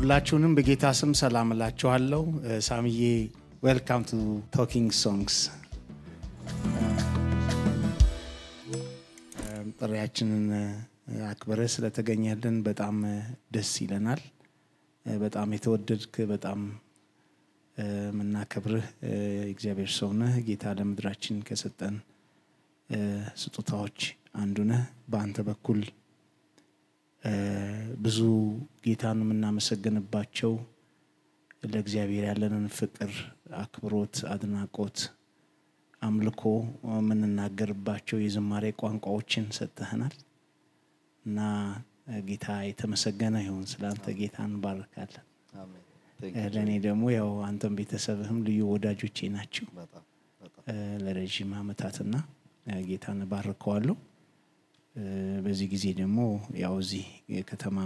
ሁላችሁንም በጌታ ስም ሰላም እላችኋለሁ። ሳሚዬ welcome to Talking Songs። ጥሪያችንን አክብረህ ስለተገኘልን በጣም ደስ ይለናል። በጣም የተወደድክ፣ በጣም የምናከብርህ የእግዚአብሔር ሰው ነህ። ጌታ ለምድራችን ከሰጠን ስጦታዎች አንዱ ነህ። በአንተ በኩል ብዙ ጌታን የምናመሰግንባቸው፣ ለእግዚአብሔር ያለንን ፍቅር፣ አክብሮት፣ አድናቆት፣ አምልኮ የምንናገርባቸው የዝማሬ ቋንቋዎችን ሰጥተህናል እና ጌታ የተመሰገነ ይሁን። ስለ አንተ ጌታን እንባርካለን። ለእኔ ደግሞ ያው አንተም ቤተሰብህም ልዩ ወዳጆቼ ናቸው ለረዥም ዓመታትና ጌታን እባርከዋለሁ። በዚህ ጊዜ ደግሞ ያው እዚህ ከተማ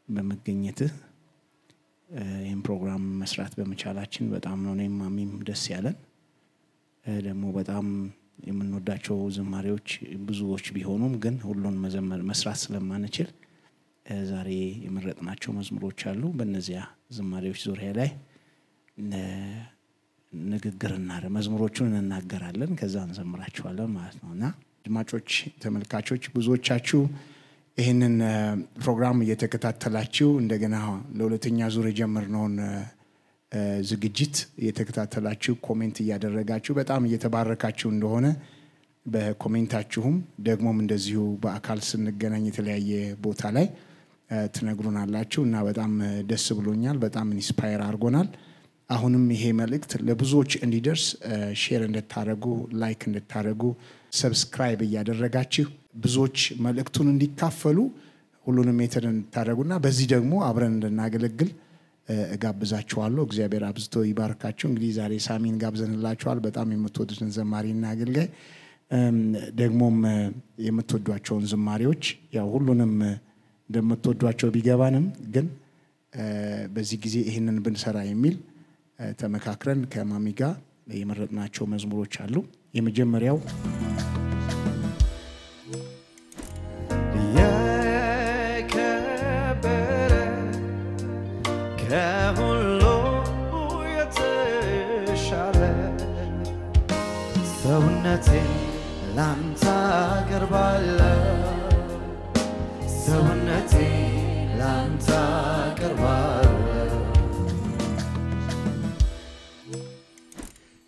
በመገኘትህ ይህን ፕሮግራም መስራት በመቻላችን በጣም ነው እኔም ማሚም ደስ ያለን። ደግሞ በጣም የምንወዳቸው ዝማሬዎች ብዙዎች ቢሆኑም ግን ሁሉን መዘመር መስራት ስለማንችል ዛሬ የመረጥናቸው መዝሙሮች አሉ። በእነዚያ ዝማሬዎች ዙሪያ ላይ ንግግር መዝሙሮቹን እንናገራለን፣ ከዛ እንዘምራቸዋለን ማለት ነው። እና አድማጮች፣ ተመልካቾች፣ ብዙዎቻችሁ ይህንን ፕሮግራም እየተከታተላችሁ፣ እንደገና ለሁለተኛ ዙር የጀመርነውን ዝግጅት እየተከታተላችሁ፣ comment እያደረጋችሁ በጣም እየተባረካችሁ እንደሆነ በ comment ኣችሁም ደግሞም እንደዚሁ በአካል ስንገናኝ የተለያየ ቦታ ላይ ትነግሩናላችሁ እና በጣም ደስ ብሎኛል። በጣም inspire አድርጎናል። አሁንም ይሄ መልእክት ለብዙዎች እንዲደርስ share እንድታደርጉ፣ like እንድታደርጉ፣ subscribe እያደረጋችሁ ብዙዎች መልእክቱን እንዲካፈሉ ሁሉንም method እንድታደርጉና በዚህ ደግሞ አብረን እንድናገለግል እጋብዛችኋለሁ። እግዚአብሔር አብዝቶ ይባርካችሁ። እንግዲህ ዛሬ ሳሚን ጋብዘንላችኋል። በጣም የምትወዱትን ዘማሪና አገልጋይ፣ ደግሞም የምትወዷቸውን ዝማሬዎች፣ ያው ሁሉንም እንደምትወዷቸው ቢገባንም ግን በዚህ ጊዜ ይህንን ብንሰራ የሚል ተመካክረን ከማሚ ጋር የመረጥናቸው መዝሙሮች አሉ። የመጀመሪያው የከበረ ከሁሉ የተሻለ ሰውነቴን ላንተ አቀርባለሁ፣ ሰውነቴን ላንተ አቀርባለሁ።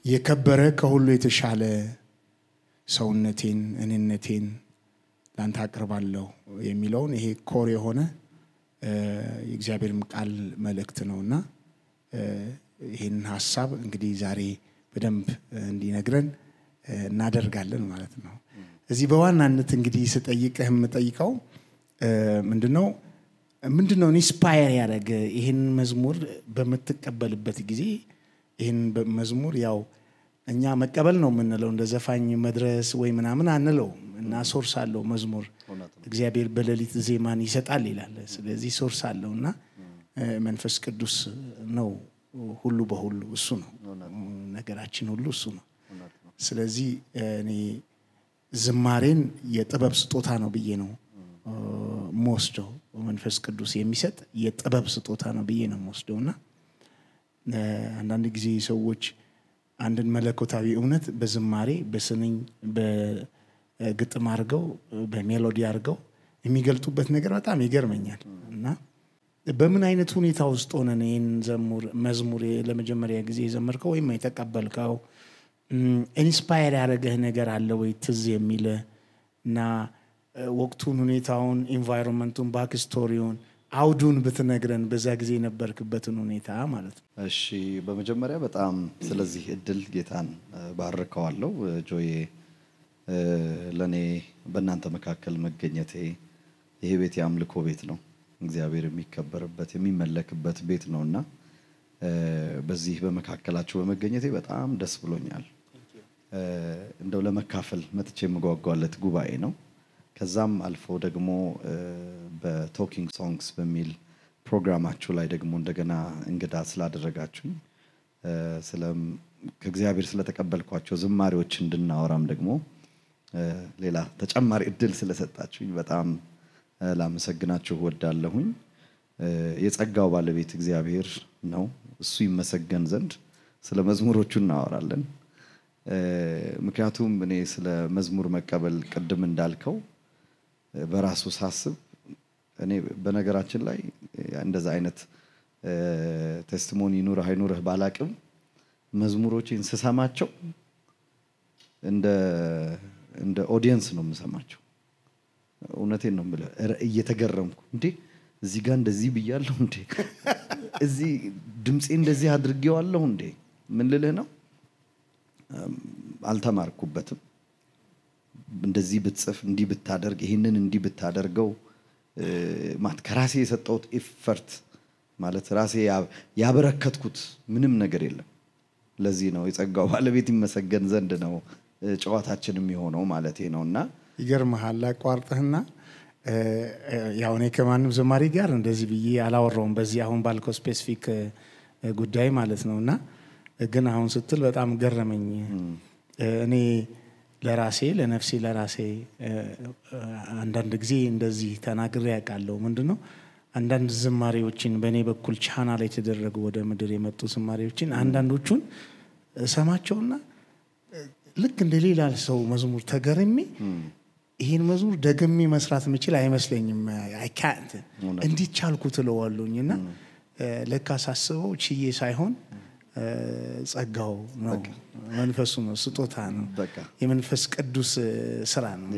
የከበረ ከሁሉ የተሻለ ሰውነቴን እኔነቴን ላንተ አቅርባለሁ የሚለውን፣ ይሄ core የሆነ የእግዚአብሔርም ቃል መልእክት ነውና ይህንን ሀሳብ እንግዲህ ዛሬ በደንብ እንዲነግረን እናደርጋለን ማለት ነው። እዚህ በዋናነት እንግዲህ ስጠይቅህ የምጠይቀው ምንድነው inspire ያደረገ ይህን መዝሙር በምትቀበልበት ጊዜ? ይህን መዝሙር ያው እኛ መቀበል ነው የምንለው፣ እንደ ዘፋኝ መድረስ ወይ ምናምን አንለውም እና source አለው መዝሙር። እግዚአብሔር በሌሊት ዜማን ይሰጣል ይላል። ስለዚህ source አለው እና መንፈስ ቅዱስ ነው፣ ሁሉ በሁሉ እሱ ነው፣ ነገራችን ሁሉ እሱ ነው። ስለዚህ እኔ ዝማሬን የጥበብ ስጦታ ነው ብዬ ነው የምወስደው። መንፈስ ቅዱስ የሚሰጥ የጥበብ ስጦታ ነው ብዬ ነው የምወስደው እና አንዳንድ ጊዜ ሰዎች አንድን መለኮታዊ እውነት በዝማሬ፣ በስንኝ፣ በግጥም አድርገው፣ በ melody አድርገው የሚገልጡበት ነገር በጣም ይገርመኛል። እና በምን አይነት ሁኔታ ውስጥ ሆነን ይህን መዝሙር ለመጀመሪያ ጊዜ የዘመርከው ወይም የተቀበልከው? Inspire ያደረገህ ነገር አለ ወይ ትዝ የሚል? እና ወቅቱን፣ ሁኔታውን፣ environment ኡን፣ back story ውን፣ አውዱን ብትነግረን፣ በዛ ጊዜ የነበርክበትን ሁኔታ ማለት ነው። እሺ፣ በመጀመሪያ በጣም ስለዚህ እድል ጌታን ባርከዋለሁ። ጆዬ፣ ለእኔ በእናንተ መካከል መገኘቴ፣ ይሄ ቤት የአምልኮ ቤት ነው። እግዚአብሔር የሚከበርበት፣ የሚመለክበት ቤት ነው እና በዚህ በመካከላችሁ በመገኘቴ በጣም ደስ ብሎኛል። እንደው ለመካፈል መጥቼ የምጓጓለት ጉባኤ ነው። ከዛም አልፎ ደግሞ በ Talking Songs በሚል ፕሮግራማችሁ ላይ ደግሞ እንደገና እንግዳ ስላደረጋችሁኝ፣ ከእግዚአብሔር ስለተቀበልኳቸው ዝማሬዎች እንድናወራም ደግሞ ሌላ ተጨማሪ እድል ስለሰጣችሁኝ በጣም ላመሰግናችሁ እወዳለሁኝ። የጸጋው ባለቤት እግዚአብሔር ነው። እሱ ይመሰገን ዘንድ ስለ መዝሙሮቹ እናወራለን። ምክንያቱም እኔ ስለ መዝሙር መቀበል ቅድም እንዳልከው በራሱ ሳስብ እኔ በነገራችን ላይ እንደዛ አይነት testimony ይኑርህ አይኑርህ ባላቅም መዝሙሮቼን ስሰማቸው እንደ audience ነው የምሰማቸው። እውነቴን ነው የምልህ፣ እየተገረምኩ እንዴ እዚህ ጋር እንደዚህ ብያለሁ እንዴ፣ እዚህ ድምጼ እንደዚህ አድርጌዋለሁ እንዴ፣ ምን ልልህ ነው፣ አልተማርኩበትም። እንደዚህ ብትጽፍ እንዲህ ብታደርግ ይሄንን እንዲህ ብታደርገው ማለት ከራሴ የሰጠሁት effort ማለት ራሴ ያበረከትኩት ምንም ነገር የለም። ለዚህ ነው የጸጋው ባለቤት ይመሰገን ዘንድ ነው ጨዋታችን የሚሆነው ማለት ነውና። ይገርምሃል፣ አቋርጥህና ያው እኔ ከማንም ዘማሪ ጋር እንደዚህ ብዬ አላወራውም በዚህ አሁን ባልከው specific ጉዳይ ማለት ነውና፣ ግን አሁን ስትል በጣም ገረመኝ። እኔ ለራሴ ለነፍሴ ለራሴ አንዳንድ ጊዜ እንደዚህ ተናግሬ ያውቃለሁ። ምንድነው አንዳንድ ዝማሬዎችን በእኔ በኩል ቻናል የተደረጉ ወደ ምድር የመጡ ዝማሬዎችን አንዳንዶቹን እሰማቸውና ልክ እንደ ሌላ ሰው መዝሙር ተገርሜ ይሄን መዝሙር ደግሜ መስራት የምችል አይመስለኝም። አይ ካንት እንዴት ቻልኩት እለዋለሁኝና ለካ ሳስበው ችዬ ሳይሆን ጸጋው ነው፣ መንፈሱ ነው፣ ስጦታ ነው፣ የመንፈስ ቅዱስ ስራ ነው።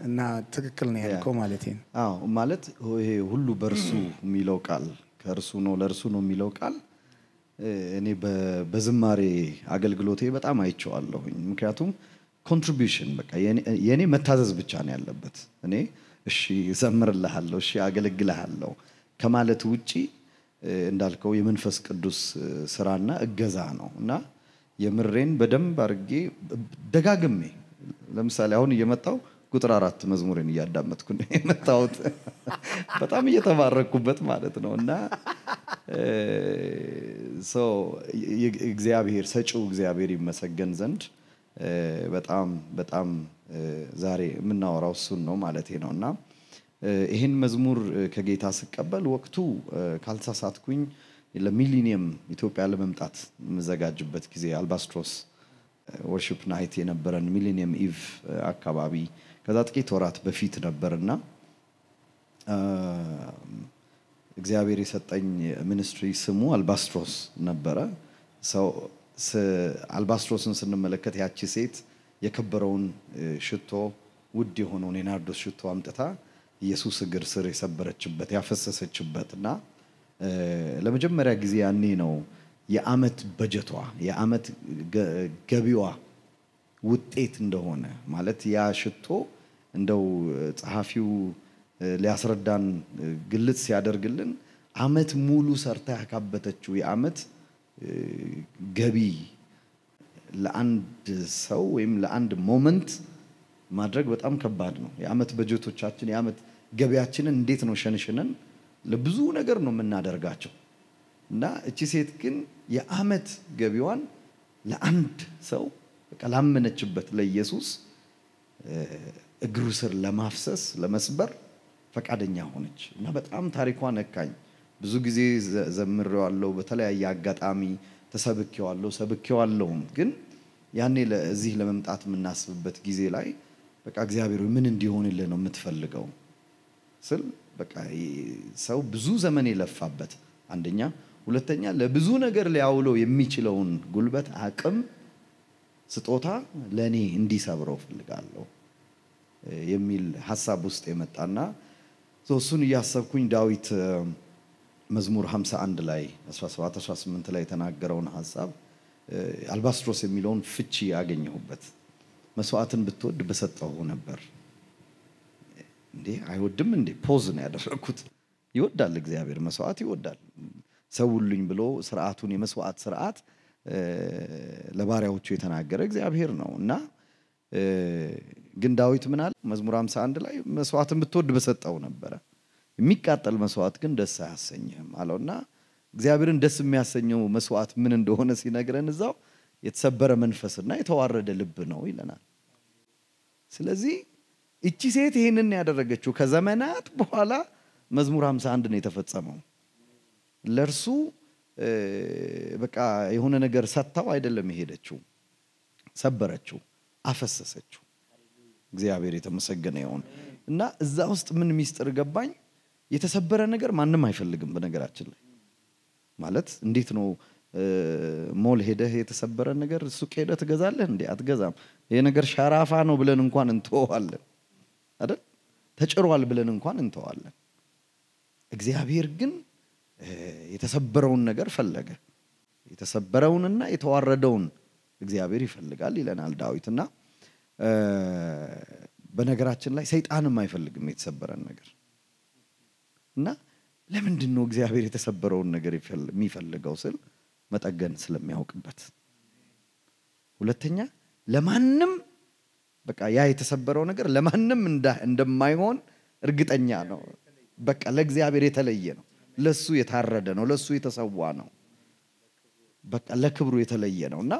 እና ትክክል ነው ያልከው ማለት ነው። አዎ ማለት ይሄ ሁሉ በእርሱ የሚለው ቃል ከእርሱ ነው ለእርሱ ነው የሚለው ቃል እኔ በዝማሬ አገልግሎቴ በጣም አይቼዋለሁኝ። ምክንያቱም contribution በቃ የኔ መታዘዝ ብቻ ነው ያለበት። እኔ እሺ እዘምርልሃለሁ፣ እሺ አገለግልሃለሁ ከማለት ውጪ እንዳልከው የመንፈስ ቅዱስ ስራና እገዛ ነው። እና የምሬን በደንብ አድርጌ ደጋግሜ ለምሳሌ አሁን እየመጣው ቁጥር 4 መዝሙሬን እያዳመጥኩ ነው የመጣሁት፣ በጣም እየተባረኩበት ማለት ነው። እና so እግዚአብሔር ሰጪው እግዚአብሔር ይመሰገን ዘንድ በጣም በጣም ዛሬ የምናወራው እሱን ነው ማለት ነውና። ይሄን መዝሙር ከጌታ ስቀበል ወቅቱ ካልተሳሳትኩኝ ለሚሊኒየም ኢትዮጵያ ለመምጣት የምዘጋጅበት ጊዜ አልባስትሮስ worship night የነበረን Millennium Eve አካባቢ ከዛ ጥቂት ወራት በፊት ነበርና እግዚአብሔር የሰጠኝ ministry ስሙ አልባስትሮስ ነበረ። ሰው አልባስትሮስን ስንመለከት ያቺ ሴት የከበረውን ሽቶ ውድ የሆነውን የናርዶስ ሽቶ አምጥታ ኢየሱስ እግር ስር የሰበረችበት ያፈሰሰችበትና ለመጀመሪያ ጊዜ ያኔ ነው የአመት በጀቷ የአመት ገቢዋ ውጤት እንደሆነ ማለት ያ ሽቶ እንደው ጸሐፊው ሊያስረዳን ግልጽ ሲያደርግልን አመት ሙሉ ሰርታ ያካበተችው የአመት ገቢ ለአንድ ሰው ወይም ለአንድ moment ማድረግ በጣም ከባድ ነው። የአመት በጀቶቻችን የአመት ገቢያችንን እንዴት ነው ሸንሽነን ለብዙ ነገር ነው የምናደርጋቸው። እና እቺ ሴት ግን የአመት ገቢዋን ለአንድ ሰው በቃ ላመነችበት ለኢየሱስ እግሩ ስር ለማፍሰስ ለመስበር ፈቃደኛ ሆነች። እና በጣም ታሪኳ ነካኝ። ብዙ ጊዜ ዘምሬዋለሁ፣ በተለያየ አጋጣሚ ተሰብኬዋለሁ ሰብኬዋለሁም። ግን ያኔ ለዚህ ለመምጣት የምናስብበት ጊዜ ላይ በቃ እግዚአብሔር ምን እንዲሆንልህ ነው የምትፈልገው ስል በቃ ሰው ብዙ ዘመን የለፋበት አንደኛ፣ ሁለተኛ ለብዙ ነገር ሊያውለው የሚችለውን ጉልበት፣ አቅም፣ ስጦታ ለኔ እንዲሰብረው ፈልጋለሁ የሚል ሐሳብ ውስጥ የመጣና እሱን እያሰብኩኝ ዳዊት መዝሙር 51 ላይ 17 18 ላይ የተናገረውን ሐሳብ አልባስትሮስ የሚለውን ፍቺ ያገኘሁበት። መስዋዕትን ብትወድ በሰጠው ነበር። እንዴ አይወድም እንዴ? pause ነው ያደረኩት። ይወዳል እግዚአብሔር፣ መስዋዕት ይወዳል። ሰውልኝ ብሎ ስርዓቱን የመስዋዕት ስርዓት ለባሪያዎቹ የተናገረ እግዚአብሔር ነው። እና ግን ዳዊት ምን አለ? መዝሙር 51 ላይ መስዋዕትን ብትወድ በሰጠው ነበር፣ የሚቃጠል መስዋዕት ግን ደስ አያሰኝህም አለውና እግዚአብሔርን ደስ የሚያሰኘው መስዋዕት ምን እንደሆነ ሲነግረን እዛው የተሰበረ መንፈስና የተዋረደ ልብ ነው ይለናል። ስለዚህ እቺ ሴት ይሄንን ያደረገችው ከዘመናት በኋላ መዝሙር 51 ነው የተፈጸመው። ለእርሱ በቃ የሆነ ነገር ሰጥታው አይደለም የሄደችው፣ ሰበረችው፣ አፈሰሰችው። እግዚአብሔር የተመሰገነ ይሁን። እና እዛ ውስጥ ምን ሚስጥር ገባኝ? የተሰበረ ነገር ማንም አይፈልግም። በነገራችን ላይ ማለት እንዴት ነው ሞል ሄደህ የተሰበረ ነገር ሱቅ ሄደህ ትገዛለህ እንዴ? አትገዛም። ይሄ ነገር ሸራፋ ነው ብለን እንኳን እንተዋለን አይደል? ተጭሯል ብለን እንኳን እንተዋለን። እግዚአብሔር ግን የተሰበረውን ነገር ፈለገ። የተሰበረውንና የተዋረደውን እግዚአብሔር ይፈልጋል ይለናል ዳዊትና በነገራችን ላይ ሰይጣንም አይፈልግም የተሰበረን ነገር። እና ለምንድን ነው እግዚአብሔር የተሰበረውን ነገር የሚፈልገው ስል መጠገን ስለሚያውቅበት። ሁለተኛ ለማንም በቃ ያ የተሰበረው ነገር ለማንም እንደማይሆን እርግጠኛ ነው። በቃ ለእግዚአብሔር የተለየ ነው፣ ለሱ የታረደ ነው፣ ለሱ የተሰዋ ነው፣ በቃ ለክብሩ የተለየ ነው። እና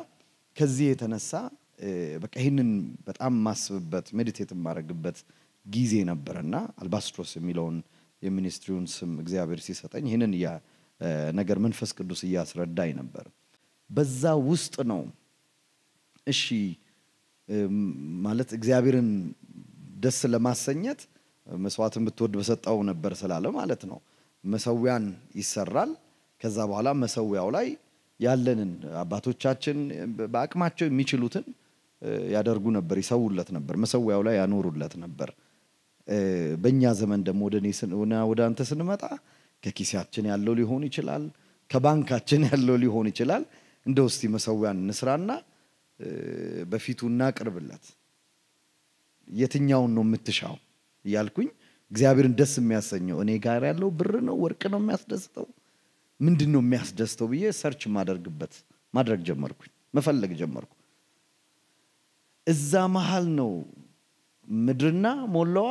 ከዚህ የተነሳ በቃ ይህንን በጣም ማስብበት meditate የማደርግበት ጊዜ ነበርና አልባስትሮስ የሚለውን የ ministry ውን ስም እግዚአብሔር ሲሰጠኝ ይህንን ነገር መንፈስ ቅዱስ እያስረዳኝ ነበር። በዛ ውስጥ ነው እሺ ማለት እግዚአብሔርን ደስ ለማሰኘት መስዋዕትን ብትወድ በሰጠው ነበር ስላለ ማለት ነው። መሰዊያን ይሰራል። ከዛ በኋላ መሰዊያው ላይ ያለንን አባቶቻችን በአቅማቸው የሚችሉትን ያደርጉ ነበር፣ ይሰውለት ነበር፣ መሰዊያው ላይ ያኖሩለት ነበር። በእኛ ዘመን ደግሞ ወደ አንተ ስንመጣ ከኪሳችን ያለው ሊሆን ይችላል፣ ከባንካችን ያለው ሊሆን ይችላል። እንደው እስቲ መሰዊያን እንስራና በፊቱ እናቅርብለት፣ የትኛውን ነው የምትሻው እያልኩኝ እግዚአብሔርን ደስ የሚያሰኘው እኔ ጋር ያለው ብር ነው ወርቅ ነው የሚያስደስተው ምንድነው የሚያስደስተው ብዬ search ማደርግበት ማድረግ ጀመርኩኝ፣ መፈለግ ጀመርኩ። እዛ መሃል ነው ምድርና ሞላዋ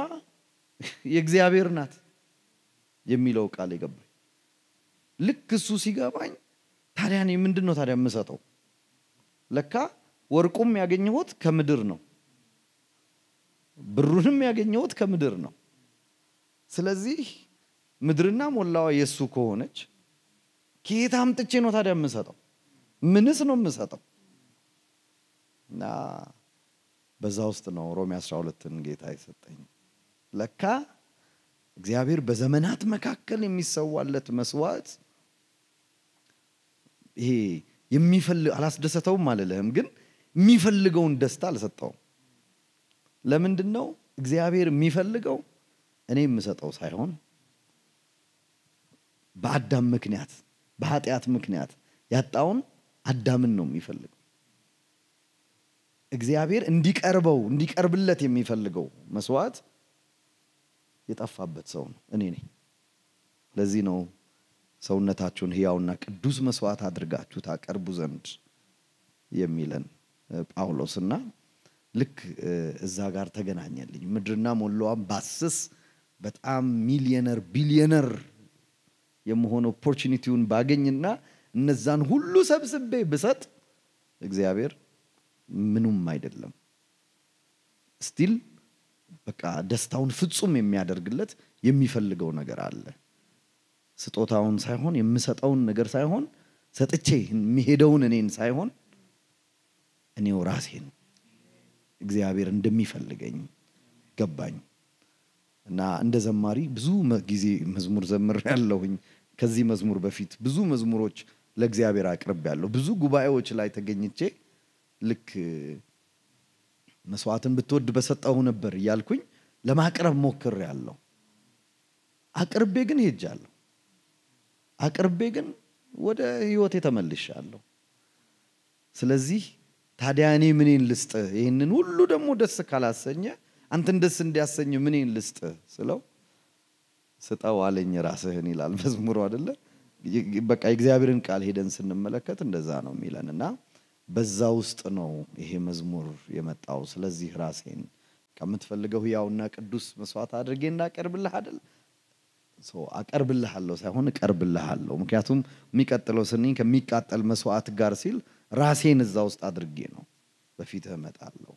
የእግዚአብሔር ናት የሚለው ቃል የገባኝ። ልክ እሱ ሲገባኝ ታዲያ እኔ ምንድነው ታዲያ የምሰጠው? ለካ ወርቁም ያገኘሁት ከምድር ነው፣ ብሩንም ያገኘሁት ከምድር ነው። ስለዚህ ምድርና ሞላዋ የሱ ከሆነች ከየት አምጥቼ ነው ታዲያ የምሰጠው? ምንስ ነው የምሰጠው? እና በዛ ውስጥ ነው ሮሜ 12ን ጌታ የሰጠኝ። ለካ እግዚአብሔር በዘመናት መካከል የሚሰዋለት መስዋዕት ይሄ የሚፈልግ አላስደሰተውም አልልህም፣ ግን የሚፈልገውን ደስታ አልሰጠውም። ለምንድነው እግዚአብሔር የሚፈልገው? እኔ የምሰጠው ሳይሆን በአዳም ምክንያት በኃጢአት ምክንያት ያጣውን አዳምን ነው የሚፈልገው። እግዚአብሔር እንዲቀርበው እንዲቀርብለት የሚፈልገው መስዋዕት የጠፋበት ሰው ነው፣ እኔ ነኝ። ለዚህ ነው ሰውነታችሁን ሕያውና ቅዱስ መስዋዕት አድርጋችሁ ታቀርቡ ዘንድ የሚለን ጳውሎስና ልክ እዛ ጋር ተገናኘልኝ። ምድርና ሞላዋን ባስስ በጣም millionaire billionaire የመሆን opportunity ውን ባገኝና እነዛን ሁሉ ሰብስቤ ብሰጥ እግዚአብሔር ምኑም አይደለም። still በቃ ደስታውን ፍጹም የሚያደርግለት የሚፈልገው ነገር አለ። ስጦታውን ሳይሆን የምሰጠውን ነገር ሳይሆን ሰጥቼ የሚሄደውን እኔን ሳይሆን እኔው ራሴን እግዚአብሔር እንደሚፈልገኝ ገባኝ። እና እንደ ዘማሪ ብዙ ጊዜ መዝሙር ዘምሬያለሁኝ። ከዚህ መዝሙር በፊት ብዙ መዝሙሮች ለእግዚአብሔር አቅርቤያለሁ። ብዙ ጉባኤዎች ላይ ተገኝቼ ልክ መስዋዕትን ብትወድ በሰጠው ነበር እያልኩኝ ለማቅረብ ሞክሬያለሁ። አቅርቤ ግን ሄጃለሁ። አቅርቤ ግን ወደ ህይወቴ ተመልሻለሁ። ስለዚህ ታዲያ እኔ ምኔን ልስጥ? ይሄንን ሁሉ ደግሞ ደስ ካላሰኘ አንተን ደስ እንዲያሰኝ ምኔን ልስጥ ስለው ስጠው አለኝ ራስህን ይላል መዝሙሩ አይደለ? በቃ የእግዚአብሔርን ቃል ሄደን ስንመለከት እንደዛ ነው የሚለንና በዛ ውስጥ ነው ይሄ መዝሙር የመጣው። ስለዚህ ራሴን ከምትፈልገው ሕያውና ቅዱስ መስዋዕት አድርጌ እንዳቀርብልህ አይደል? አቀርብልሃለሁ ሳይሆን እቀርብልሃለሁ። ምክንያቱም የሚቀጥለው ስንኝ ከሚቃጠል መስዋዕት ጋር ሲል ራሴን እዛ ውስጥ አድርጌ ነው በፊትህ እመጣለሁ።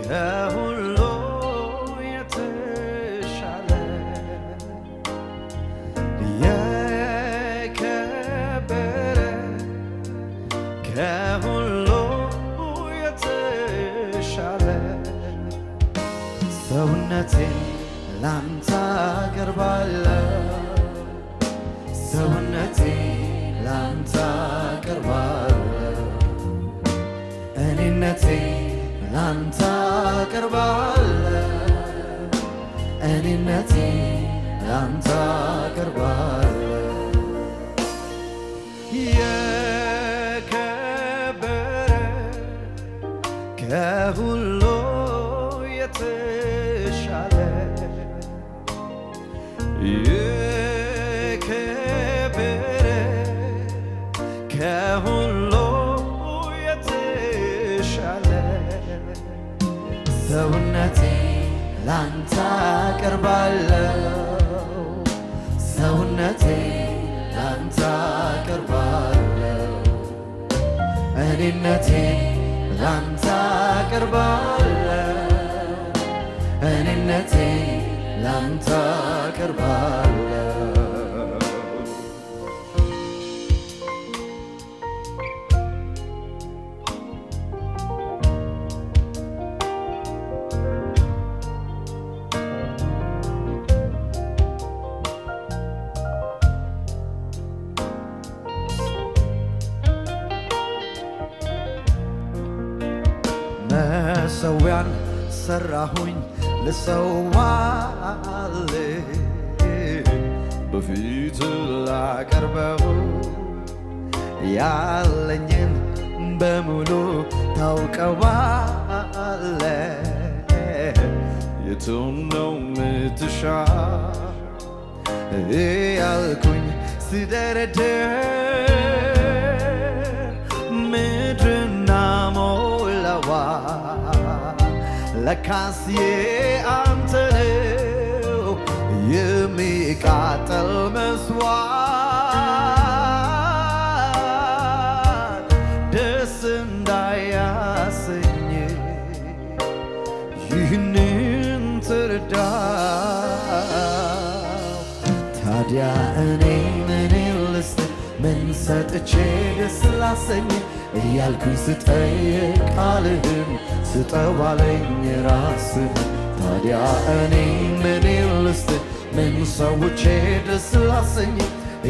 ከሁሉ የተሻለ የከበረ ከሁሉ የተሻለ ሰውነቴን ላንተ አቀርባለሁ ሰውነቴን ላንተ አቀርባለሁ እኔነቴን ላንተ አቀርባለሁ እኔነቴን ላንተ አቀርባለሁ የከበረ ከሁሉ የተሻለ የከበረ ከሁሉ የተሻለ ሰውነቴ ላንተ አቀርባለሁ ሰውነቴ ላንተ አቀርባለሁ እኔነቴ ላንተ አቀርባለሁ እኔነቴ ላንተ አቀርባለሁ መሰዊያን ሰራሁኝ ልሰዋል በፊት ላቀርበው ያለኝን በሙሉ ታውቀዋለ የቱን ነው ምትሻ ያልኩኝ ስደረድር ምድርና ሞላዋ ለካስ የአንተ ነው የሚቃጠል መስዋዕት ደስ እንዳያሰኝ ይህንን ትረዳው። ታዲያ እኔ ምን ልስጥ ምን ሰጥቼ ደስ ላሰኝ እያልኩኝ ስጠይቅ ቃልህን ስጠው አለኝ ራስህ። ታዲያ እኔ ምን ልስጥ ምን ሰውቼ ደስ ላሰኝ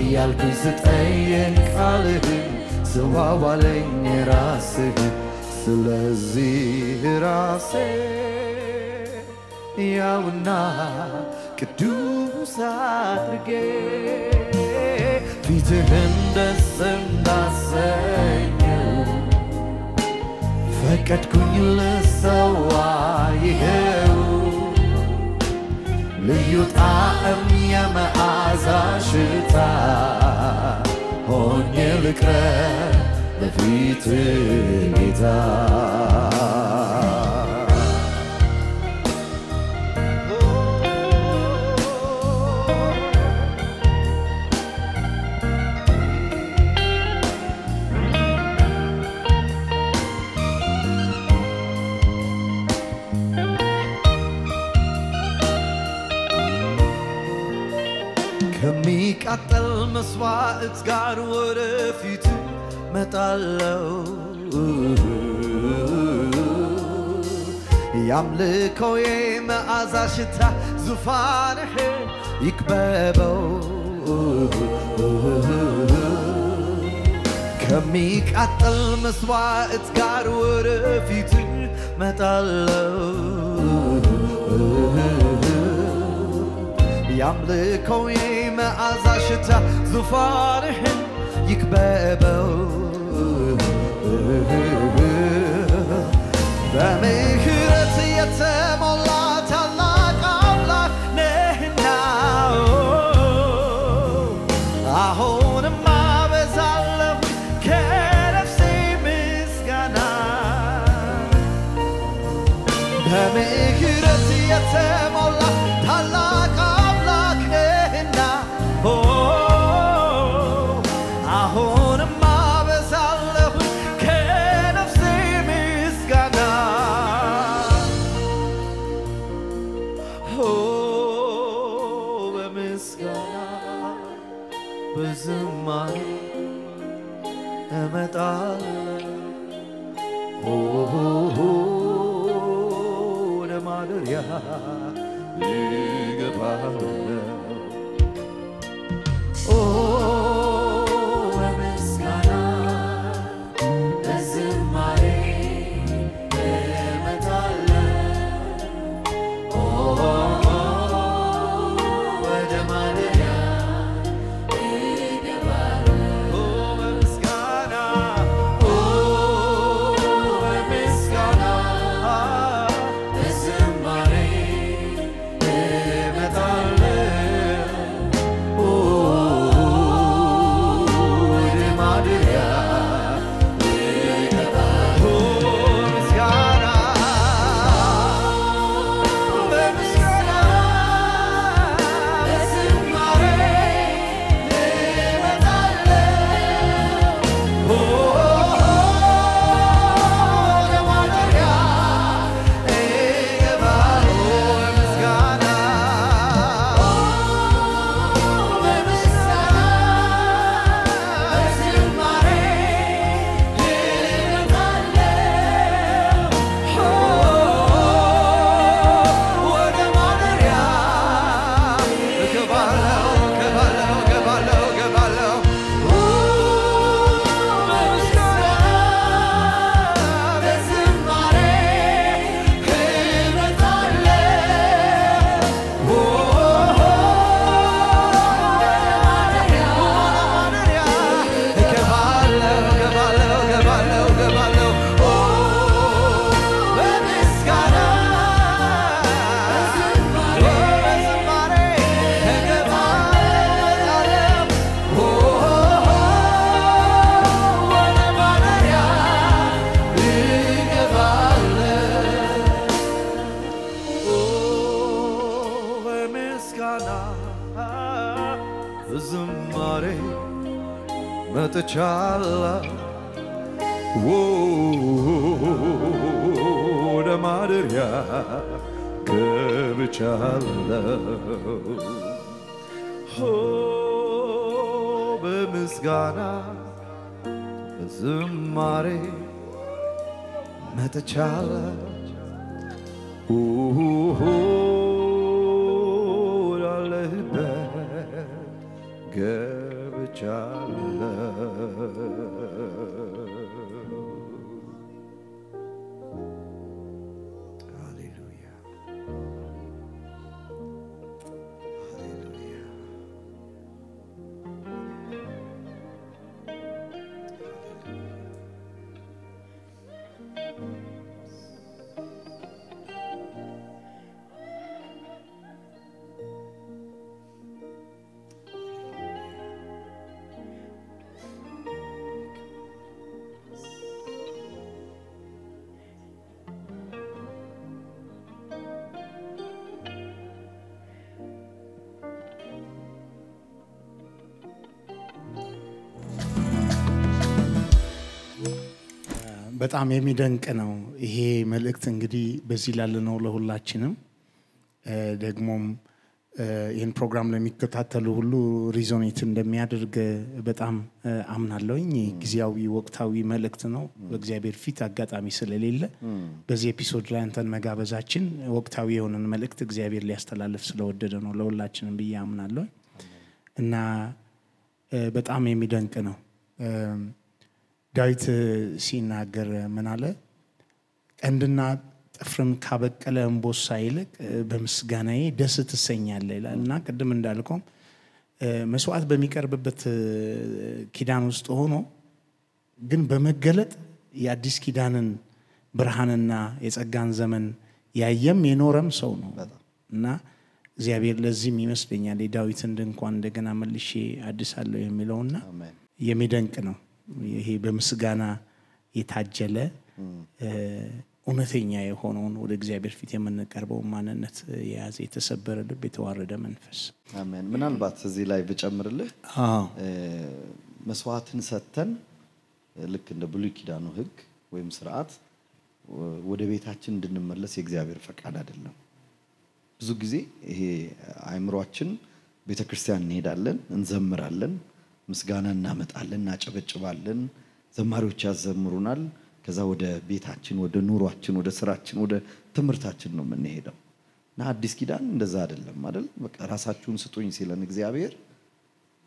እያልኩኝ ስጠይቅ ቃልህን ስዋው አለኝ ራስህ። ስለዚህ ራሴ ያውና ቅዱስ አድርጌ ፊትህን ደስ እንዳሰኘው ፈቀድኩኝ ልሰዋ ይኸው ልዩ ጣዕም የመዓዛ ሽታ ሆኜ ልቅረብ በፊትህ ጌታ። ከሚቃጠል መስዋዕት ጋር ወደፊት መጣለው ያምልኮዬ መዓዛ ሽታ ዙፋንህን ይክበበው። ከሚቃጠል መስዋዕት ጋር ወደፊት መጣለው ያምልኮዬ መዓዛ ሽታ ዙፋንህን ይክበበው። በምህረት የተሞላ ታላቅ አምላክ ነህና አሁንም አበዛለሁ ከነፍሴ ምስጋና። በምህረት የተሞላ ታላቅ አምላክ ነህና አሁንም አበዛለሁ ከነፍሴ ምስጋና። በዝማሬ እመጣለሁ ወደ ማደሪያ እገባለሁ በምስጋና በዝማሬ እመጣለሁ ወደ ማደሪያ እገባለሁ በምስጋና በምስጋና በዝማሬ እመጣለሁ ወደ ማደሪያ እገባለሁ በምስጋና በምስጋና በዝማሬ እመጣለሁ ወደ ማደሪያ እገባለሁ በምስጋና በምስጋና በዝማሬ እመጣለሁ ወደ ማደሪያ እገባለሁ እገባለሁ እገባለሁ እገባለሁ በምስጋና በዝማሬ እመጣለሁ ማደሪያ እገባለሁ እገባለሁ እገባለሁ እገባለሁ በምስጋና በዝማሬ እገባለሁ ወደ ማደሪያ እገባለሁ በምስጋና ዝማሬ መጥቻለሁ ወደ ማደሪያ ገብቻለሁ በምስጋና ዝማሬ መጥቻለሁ ወዳለህበት ገብቻለሁ። ሃሌሉያ ሃሌሉያ። በጣም የሚደንቅ ነው ይሄ መልእክት። እንግዲህ በዚህ ላለነው ለሁላችንም ደግሞም ይህን ፕሮግራም ለሚከታተሉ ሁሉ resonate እንደሚያደርግ በጣም አምናለሁኝ። ጊዜያዊ ወቅታዊ መልእክት ነው። በእግዚአብሔር ፊት አጋጣሚ ስለሌለ በዚህ episode ላይ አንተን መጋበዛችን ወቅታዊ የሆነን መልእክት እግዚአብሔር ሊያስተላልፍ ስለወደደ ነው ለሁላችንም ብዬ አምናለሁኝ እና በጣም የሚደንቅ ነው። ዳዊት ሲናገር ምን አለ? ቀንድና ጥፍርን ካበቀለ እምቦሳ ይልቅ በምስጋናዬ ደስ ትሰኛለህ ይላል እና ቅድም እንዳልከውም መስዋዕት በሚቀርብበት ኪዳን ውስጥ ሆኖ ግን በመገለጥ የአዲስ ኪዳንን ብርሃንና የጸጋን ዘመን ያየም የኖረም ሰው ነው እና እግዚአብሔር ለዚህም ይመስለኛል የዳዊትን ድንኳን እንደገና መልሼ አድሳለሁ የሚለውና አሜን። የሚደንቅ ነው። ይሄ በምስጋና የታጀለ እውነተኛ የሆነውን ወደ እግዚአብሔር ፊት የምንቀርበው ማንነት የያዘ የተሰበረ ልብ፣ የተዋረደ መንፈስ። አሜን። ምናልባት እዚህ ላይ ብጨምርልህ መስዋዕትን ሰጥተን ልክ እንደ ብሉይ ኪዳኑ ሕግ ወይም ስርዓት ወደ ቤታችን እንድንመለስ የእግዚአብሔር ፈቃድ አይደለም። ብዙ ጊዜ ይሄ አእምሯችን ቤተክርስቲያን እንሄዳለን፣ እንዘምራለን፣ ምስጋና እናመጣለን፣ እናጨበጭባለን፣ ዘማሪዎች ያዘምሩናል። ከዛ ወደ ቤታችን፣ ወደ ኑሯችን፣ ወደ ስራችን፣ ወደ ትምህርታችን ነው የምንሄደው። እና አዲስ ኪዳን እንደዛ አይደለም አይደል? በቃ ራሳችሁን ስጡኝ ሲለን እግዚአብሔር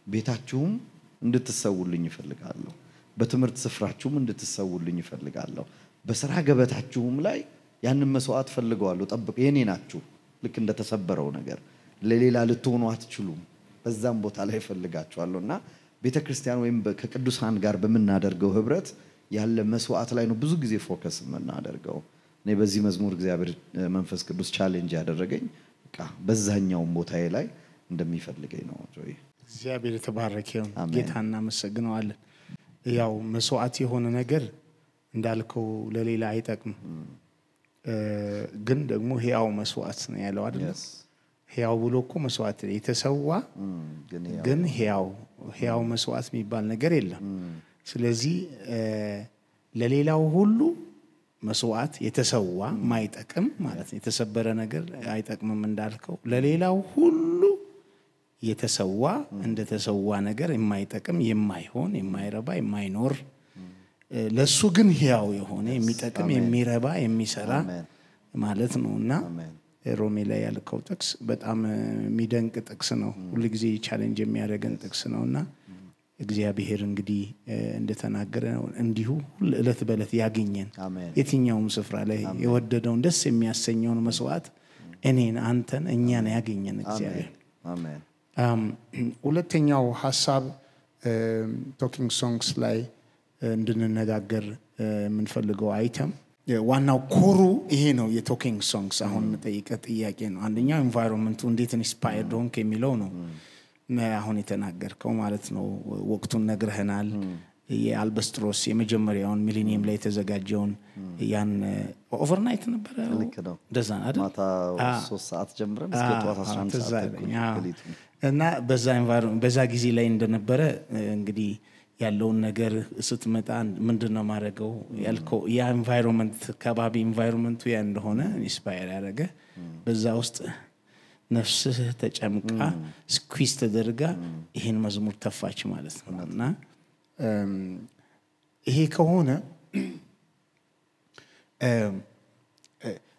ቤታችሁም እንድትሰውልኝ እፈልጋለሁ፣ በትምህርት ስፍራችሁም እንድትሰውልኝ እፈልጋለሁ፣ በስራ ገበታችሁም ላይ ያንን መስዋዕት ፈልገዋለሁ። ጠብቁ፣ የኔ ናችሁ። ልክ እንደተሰበረው ነገር ለሌላ ልትሆኑ አትችሉም። በዛም ቦታ ላይ እፈልጋችኋለሁ። እና ቤተክርስቲያን ወይም ከቅዱሳን ጋር በምናደርገው ህብረት ያለ መስዋዕት ላይ ነው ብዙ ጊዜ focus የምናደርገው። እኔ በዚህ መዝሙር እግዚአብሔር መንፈስ ቅዱስ challenge ያደረገኝ በቃ በዛኛውም ቦታዬ ላይ እንደሚፈልገኝ ነው። ጆይ እግዚአብሔር የተባረከ ይሁን። አሜን። ጌታ እናመሰግነዋለን። ያው መስዋዕት የሆነ ነገር እንዳልከው ለሌላ አይጠቅምም፣ ግን ደግሞ ህያው መስዋዕት ነው ያለው አይደል? ህያው ብሎ እኮ መስዋዕት የተሰዋ ግን ያው ግን ህያው መስዋዕት የሚባል ነገር የለም። ስለዚህ ለሌላው ሁሉ መስዋዕት የተሰዋ ማይጠቅም ማለት ነው። የተሰበረ ነገር አይጠቅምም እንዳልከው ለሌላው ሁሉ የተሰዋ እንደተሰዋ ነገር የማይጠቅም፣ የማይሆን፣ የማይረባ፣ የማይኖር፣ ለሱ ግን ህያው የሆነ የሚጠቅም፣ የሚረባ፣ የሚሰራ ማለት ነውና ሮሜ ላይ ያልከው ጥቅስ በጣም የሚደንቅ ጥቅስ ነው። ሁሉ ጊዜ challenge የሚያደርገን ጥቅስ ነውና እግዚአብሔር እንግዲህ እንደተናገረ እንዲሁ ሁሉ እለት በእለት ያገኘን የትኛውም ስፍራ ላይ የወደደውን ደስ የሚያሰኘውን መስዋዕት እኔን፣ አንተን፣ እኛን ያገኘን እግዚአብሔር። አሜን። ሁለተኛው ሐሳብ talking songs ላይ እንድንነጋገር የምንፈልገው item ዋናው core ኡ ይሄ ነው። የ talking songs አሁን የምጠይቀህ ጥያቄ ነው። አንደኛው environment ኡ እንዴት inspired ሆንክ የሚለው ነው አሁን የተናገርከው ማለት ነው። ወቅቱን ነግረህናል። የአልበስጥሮስ የመጀመሪያውን ሚሊኒየም ላይ የተዘጋጀውን ያን overnight ነበረ። ልክ ነው። እንደዛ አይደል? ማታ 3 ሰዓት ጀምረን እስከ ጠዋት 11 ሰዓት ተኩል ሌሊቱን። እና በዛ environment በዛ ጊዜ ላይ እንደነበረ እንግዲህ ያለውን ነገር ስትመጣ ምንድነው ማድረገው ያልከው ያ environment ከባቢ environment ኡ ያ እንደሆነ inspire ያደረገ በዛ ውስጥ ነፍስህ ተጨምቃ squeeze ተደርጋ ይሄን መዝሙር ተፋች ማለት ነው። እና ይሄ ከሆነ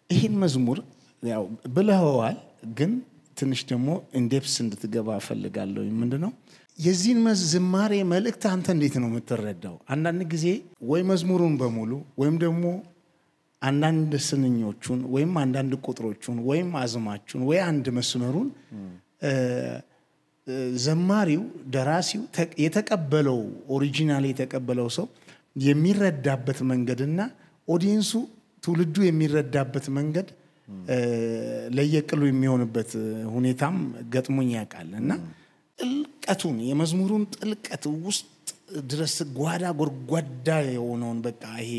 ይሄን መዝሙር ያው ብለኸዋል፣ ግን ትንሽ ደግሞ in depth እንድትገባ እፈልጋለሁ። ምንድነው የዚህን ዝማሬ መልእክት አንተ እንዴት ነው የምትረዳው? አንዳንድ ጊዜ ወይ መዝሙሩን በሙሉ ወይም ደግሞ አንዳንድ ስንኞቹን ወይም አንዳንድ ቁጥሮቹን ወይም አዝማቹን ወይ አንድ መስመሩን ዘማሪው ደራሲው የተቀበለው original የተቀበለው ሰው የሚረዳበት መንገድና audience ኡ ትውልዱ የሚረዳበት መንገድ ለየቅሉ የሚሆንበት ሁኔታም ገጥሞኝ ያውቃል። እና ጥልቀቱን የመዝሙሩን ጥልቀት ውስጥ ድረስ ጓዳ ጎድጓዳ የሆነውን በቃ ይሄ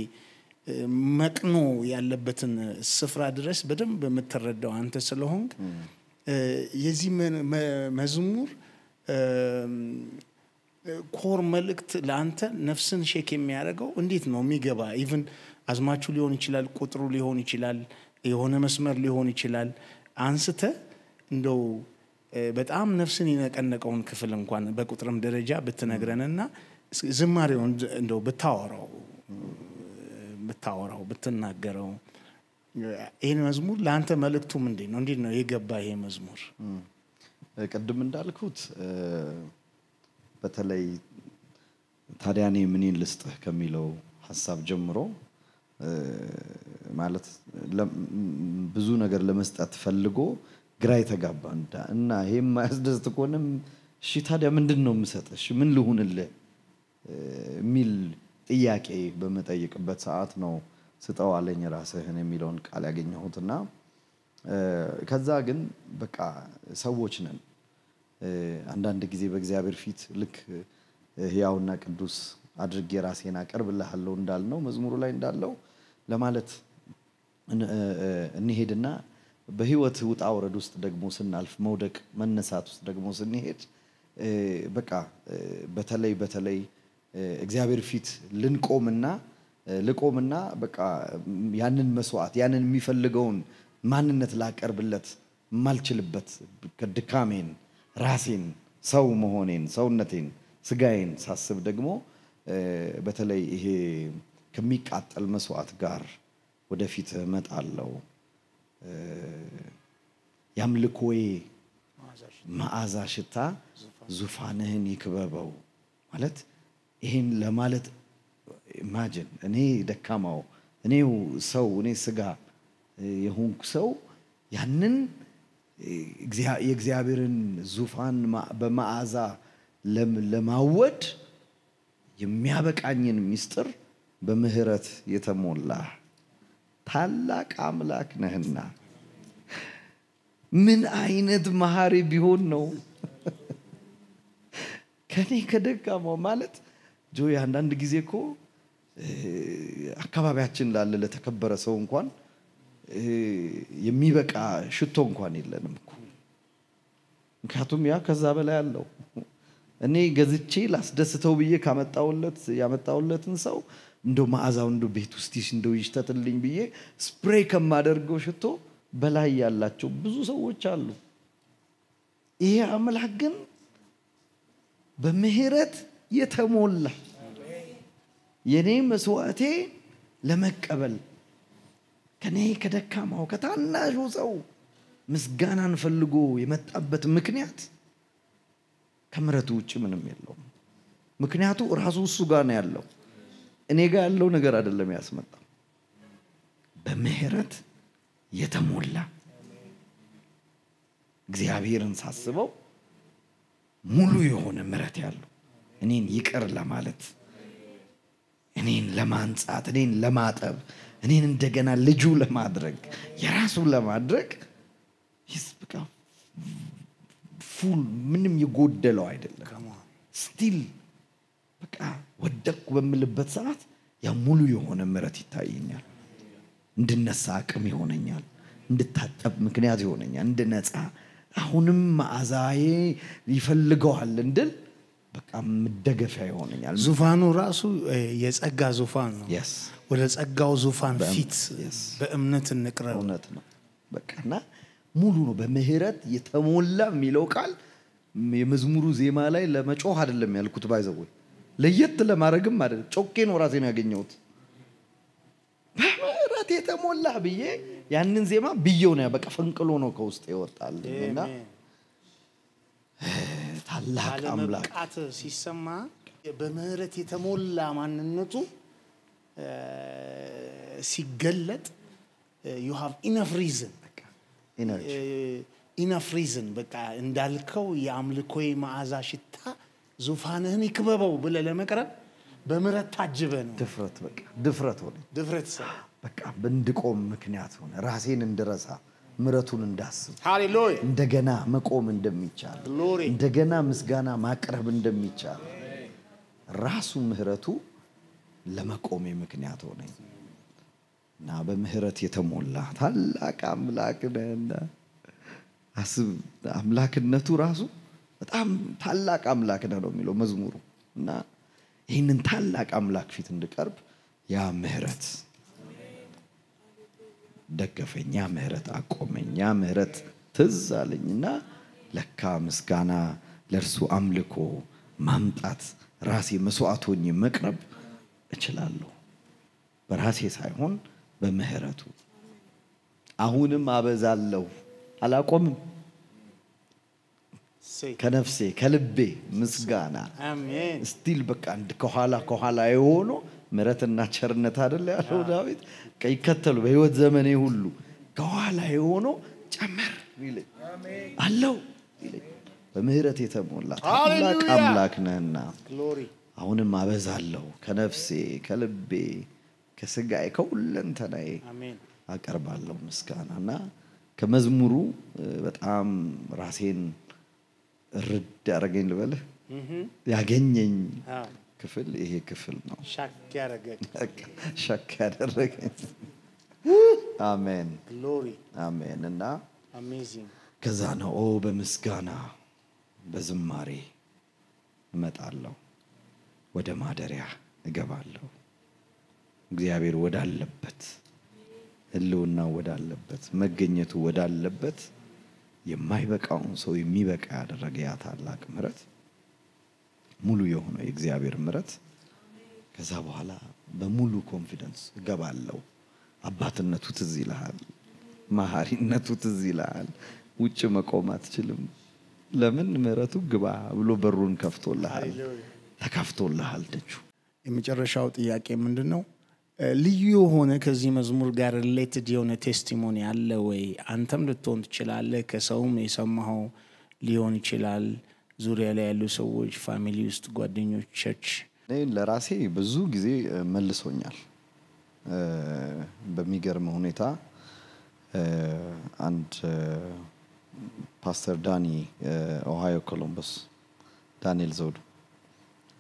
መቅኖ ያለበትን ስፍራ ድረስ በደንብ የምትረዳው አንተ ስለሆንክ የዚህ መዝሙር core መልእክት ለአንተ ነፍስን shake የሚያደርገው እንዴት ነው የሚገባ? even አዝማቹ ሊሆን ይችላል፣ ቁጥሩ ሊሆን ይችላል፣ የሆነ መስመር ሊሆን ይችላል። አንስተ እንደው በጣም ነፍስን የነቀነቀውን ክፍል እንኳን በቁጥርም ደረጃ ብትነግረንና ዝማሬውን እንደው ብታወራው ብትናገረው ይሄን መዝሙር ለአንተ መልእክቱ ምንድን ነው? እንዴት ነው የገባ ይሄ መዝሙር? ቅድም እንዳልኩት በተለይ ታዲያ እኔ ምኔን ልስጥህ ከሚለው ሐሳብ ጀምሮ ማለት ብዙ ነገር ለመስጠት ፈልጎ ግራ የተጋባ እና ይሄ የማያስደስት ከሆነም እሺ ታዲያ ምንድነው የምሰጥህ? እሺ ምን ልሁንልህ? የሚል ጥያቄ በመጠየቅበት ሰዓት ነው ስጠው አለኝ ራስህን የሚለውን ቃል ያገኘሁትና ከዛ ግን በቃ ሰዎች ነን። አንዳንድ ጊዜ በእግዚአብሔር ፊት ልክ ሕያውና ቅዱስ አድርጌ ራሴን አቀርብልሃለሁ እንዳልነው መዝሙሩ ላይ እንዳለው ለማለት እንሄድና በህይወት ውጣ ውረድ ውስጥ ደግሞ ስናልፍ መውደቅ መነሳት ውስጥ ደግሞ ስንሄድ በቃ በተለይ እግዚአብሔር ፊት ልንቆምና ልቆምና በቃ ያንን መስዋዕት ያንን የሚፈልገውን ማንነት ላቀርብለት ማልችልበት ድካሜን ራሴን ሰው መሆኔን ሰውነቴን ስጋዬን ሳስብ ደግሞ በተለይ ይሄ ከሚቃጠል መስዋዕት ጋር ወደፊት እመጣለሁ፣ ያምልኮዬ መዓዛ ሽታ ዙፋንህን ይክበበው ማለት ይሄን ለማለት imagine እኔ ደካማው እኔው ሰው እኔ ስጋ የሆንኩ ሰው ያንን የእግዚአብሔርን ዙፋን በመዓዛ ለማወድ የሚያበቃኝን ሚስጥር በምህረት የተሞላ ታላቅ አምላክ ነህና ምን አይነት መሐሪ ቢሆን ነው ከኔ ከደካማው ማለት ጆይ አንዳንድ ጊዜ እኮ አካባቢያችን ላለ ለተከበረ ሰው እንኳን የሚበቃ ሽቶ እንኳን የለንም እኮ። ምክንያቱም ያ ከዛ በላይ አለው። እኔ ገዝቼ ላስደስተው ብዬ ያመጣውለትን ሰው እንደው መዓዛው እንደው ቤት ውስጥ እንደው ይሽተትልኝ ብዬ ስፕሬይ ከማደርገው ሽቶ በላይ ያላቸው ብዙ ሰዎች አሉ። ይሄ አምላክ ግን በምህረት የተሞላ የኔ መስዋዕቴ ለመቀበል ከኔ ከደካማው ከታናሹ ሰው ምስጋናን ፈልጎ የመጣበት ምክንያት ከምህረቱ ውጪ ምንም የለውም። ምክንያቱ ራሱ እሱ ጋር ነው ያለው፣ እኔ ጋር ያለው ነገር አይደለም ያስመጣው። በምህረት የተሞላ እግዚአብሔርን ሳስበው ሙሉ የሆነ ምህረት ያለው እኔን ይቅር ለማለት፣ እኔን ለማንጻት፣ እኔን ለማጠብ፣ እኔን እንደገና ልጁ ለማድረግ፣ የራሱ ለማድረግ በቃ full ምንም የጎደለው አይደለም። Still በቃ ወደቅኩ በምልበት ሰዓት ያ ሙሉ የሆነ ምህረት ይታየኛል። እንድነሳ አቅም ይሆነኛል፣ እንድታጠብ ምክንያት ይሆነኛል፣ እንድነጻ አሁንም መዓዛዬ ይፈልገዋል እንድል በቃ መደገፊያ ይሆነኛል። ዙፋኑ ራሱ የጸጋ ዙፋን ነው። ወደ ጸጋው ዙፋን ፊት በእምነት እንቅረብ። እውነት ነው። በቃና ሙሉ ነው። በምህረት የተሞላ የሚለው ቃል የመዝሙሩ ዜማ ላይ ለመጮህ አይደለም ያልኩት፣ ባይዘው ለየት ለማድረግም አይደለም። ጮኬ ነው ራሴን ያገኘሁት። በምህረት የተሞላ ብዬ ያንን ዜማ ብዬው ነው በቃ ፈንቅሎ ነው ከውስጥ ይወጣልኝና ታላቅ አምላክ ባለመብቃት ሲሰማ በምህረት የተሞላ ማንነቱ ሲገለጥ you have enough reason energy enough reason በቃ እንዳልከው የአምልኮዬ መዓዛ ሽታ ዙፋንህን ይክበበው ብለህ ለመቅረብ በምህረት ታጅበህ ነው። ድፍረት በቃ ድፍረት ሆነ። ድፍረት ሰው በቃ እንድቆም ምክንያት ሆነ። ራሴን እንድረሳ ምህረቱን እንዳስብ ሃሌሉያ እንደገና መቆም እንደሚቻል Glory. እንደገና ምስጋና ማቅረብ እንደሚቻል ራሱ ምህረቱ ለመቆሜ ምክንያት ሆነኝ እና በምህረት የተሞላ ታላቅ አምላክ ነህና አስብ። አምላክነቱ ራሱ በጣም ታላቅ አምላክ ነህ ነው የሚለው መዝሙሩ። እና ይህንን ታላቅ አምላክ ፊት እንድቀርብ ያ ምህረት ደገፈኝ፣ ያ ምህረት አቆመኝ፣ ያ ምህረት ትዝ አለኝና ለካ ምስጋና ለእርሱ አምልኮ ማምጣት ራሴ መስዋዕት ሆኜ መቅረብ እችላለሁ፣ በራሴ ሳይሆን በምህረቱ። አሁንም አበዛለሁ፣ አላቆምም። ከነፍሴ ከልቤ ምስጋና አሜን። Still በቃ ከኋላ ከኋላ የሆኖ ምህረትና ቸርነት አይደል ያለው ዳዊት፣ ይከተሉ በህይወት ዘመኔ ሁሉ ከኋላ የሆኖ ጨመር ይለኝ አለው ይለኝ። በምህረት የተሞላ ታላቅ አምላክ ነህና አሁንም አበዛለሁ ከነፍሴ ከልቤ ከስጋዬ ከሁለንተናዬ አቀርባለሁ ምስጋናና ከመዝሙሩ በጣም ራሴን ርድ ያደረገኝ ልበልህ ያገኘኝ ክፍል ይሄ ክፍል ነው። ሻክ ያደረገኝ ሻክ ያደረገኝ። አሜን Glory አሜን። እና Amazing። ከዛ ነው በምስጋና በዝማሬ እመጣለሁ፣ ወደ ማደሪያ እገባለሁ፣ እግዚአብሔር ወዳለበት ህልውና ወዳለበት መገኘቱ ወዳለበት የማይበቃውን ሰው የሚበቃ ያደረገ ያ ታላቅ ምህረት ሙሉ የሆነው የእግዚአብሔር ምሕረት። ከዛ በኋላ በሙሉ confidence እገባለሁ። አባትነቱ ትዝ ይልሃል፣ መሐሪነቱ ትዝ ይልሃል። ውጭ መቆም አትችልም። ለምን? ምሕረቱ ግባ ብሎ በሩን ከፍቶልሃል፣ ተከፍቶልሃል ደጁ። የመጨረሻው ጥያቄ ምንድነው? ልዩ የሆነ ከዚህ መዝሙር ጋር related የሆነ testimony አለ ወይ? አንተም ልትሆን ትችላለህ፣ ከሰውም የሰማኸው ሊሆን ይችላል። ዙሪያ ላይ ያሉ ሰዎች፣ family ውስጥ፣ ጓደኞች፣ church። እኔ ለራሴ ብዙ ጊዜ መልሶኛል። በሚገርም ሁኔታ አንድ ፓስተር ዳኒ፣ ኦሃዮ ኮሎምበስ፣ ዳንኤል ዘውዱ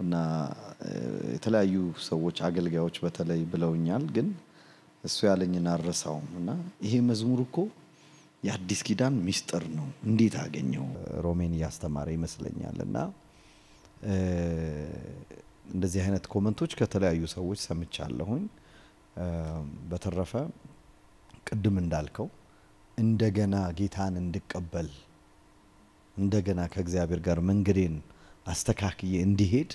እና የተለያዩ ሰዎች፣ አገልጋዮች በተለይ ብለውኛል። ግን እሱ ያለኝን አልረሳውም። እና ይሄ መዝሙር እኮ የአዲስ ኪዳን ሚስጥር ነው፣ እንዴት አገኘው? ሮሜን እያስተማረ ይመስለኛል። እና እንደዚህ አይነት comment ኦች ከተለያዩ ሰዎች ሰምቻለሁኝ። በተረፈ ቅድም እንዳልከው እንደገና ጌታን እንድቀበል፣ እንደገና ከእግዚአብሔር ጋር መንገዴን አስተካክዬ እንዲሄድ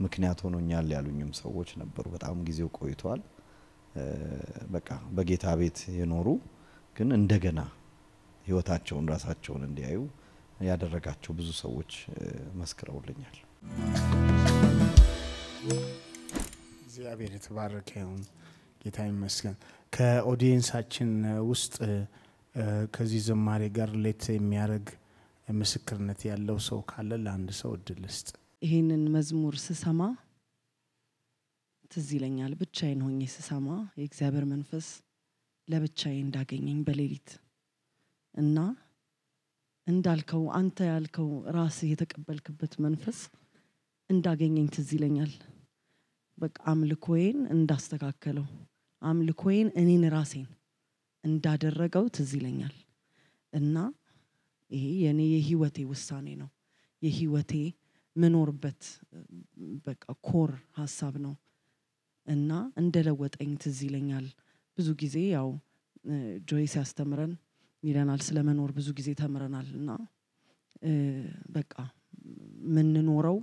ምክንያት ሆኖኛል ያሉኝም ሰዎች ነበሩ። በጣም ጊዜው ቆይቷል። በቃ በጌታ ቤት የኖሩ ግን እንደገና ህይወታቸውን ራሳቸውን እንዲያዩ ያደረጋቸው ብዙ ሰዎች መስክረውልኛል። እግዚአብሔር የተባረከ ይሁን። ጌታ ይመስገን። ከ audience ኣችን ውስጥ ከዚህ ዝማሬ ጋር relate የሚያደርግ ምስክርነት ያለው ሰው ካለ ለአንድ ሰው እድል ልስጥ። ይሄንን መዝሙር ስሰማ ትዝ ይለኛል፣ ብቻዬን ሆኜ ስሰማ የእግዚአብሔር መንፈስ ለብቻዬ እንዳገኘኝ በሌሊት። እና እንዳልከው፣ አንተ ያልከው ራስህ የተቀበልክበት መንፈስ እንዳገኘኝ ትዝ ይለኛል። በቃ አምልኮዬን እንዳስተካከለው፣ አምልኮዬን እኔን ራሴን እንዳደረገው ትዝ ይለኛል። እና ይሄ የኔ የህይወቴ ውሳኔ ነው። የህይወቴ ምኖርበት በቃ core ሀሳብ ነው። እና እንደለወጠኝ ትዝ ይለኛል። ብዙ ጊዜ ያው ጆይ ሲያስተምረን ይለናል፣ ስለ መኖር ብዙ ጊዜ ተምረናል። እና በቃ ምንኖረው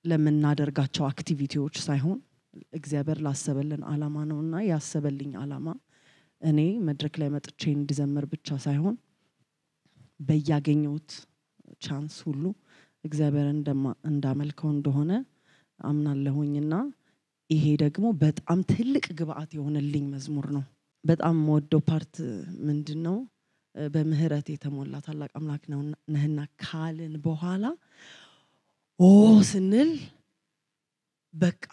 ለምናደርጋቸው activity ዎች ሳይሆን እግዚአብሔር ላሰበልን አላማ ነውና ያሰበልኝ አላማ እኔ መድረክ ላይ መጥቼ እንድዘምር ብቻ ሳይሆን በያገኘሁት chance ሁሉ እግዚአብሔርን እንዳመልከው እንደሆነ አምናለሁኝና ይሄ ደግሞ በጣም ትልቅ ግብአት የሆነልኝ መዝሙር ነው። በጣም የምወደው part ምንድነው? በምህረት የተሞላ ታላቅ አምላክ ነው ነህና ካልን በኋላ ኦ ስንል በቃ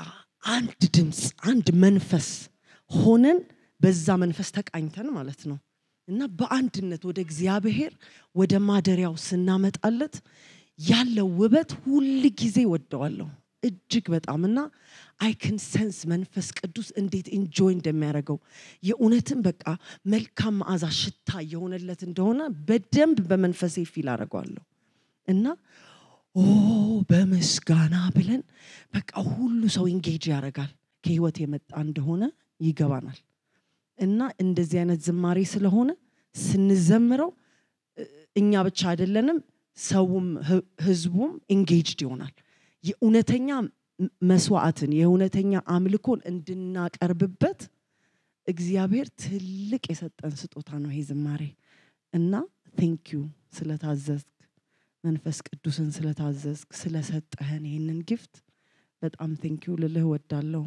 አንድ ድምጽ፣ አንድ መንፈስ ሆነን በዛ መንፈስ ተቃኝተን ማለት ነው። እና በአንድነት ወደ እግዚአብሔር ወደ ማደሪያው ስናመጣለት ያለው ውበት ሁል ጊዜ ወደዋለሁ እጅግ በጣም። እና I can sense መንፈስ ቅዱስ እንዴት enjoy እንደሚያደርገው፣ የእውነትም በቃ መልካም መዓዛ ሽታ የሆነለት እንደሆነ በደንብ በመንፈሴ feel አደርገዋለሁ። እና ኦ በምስጋና ብለን በቃ ሁሉ ሰው engage ያደርጋል፣ ከህይወት የመጣ እንደሆነ ይገባናል። እና እንደዚህ አይነት ዝማሬ ስለሆነ ስንዘምረው እኛ ብቻ አይደለንም፣ ሰውም ህዝቡም engaged ይሆናል። የእውነተኛ መስዋዕትን፣ የእውነተኛ አምልኮን እንድናቀርብበት እግዚአብሔር ትልቅ የሰጠን ስጦታ ነው ይሄ ዝማሬ። እና thank you ስለታዘዝክ፣ መንፈስ ቅዱስን ስለታዘዝክ፣ ስለሰጠህን ይህንን gift በጣም thank you ልልህ እወዳለሁ።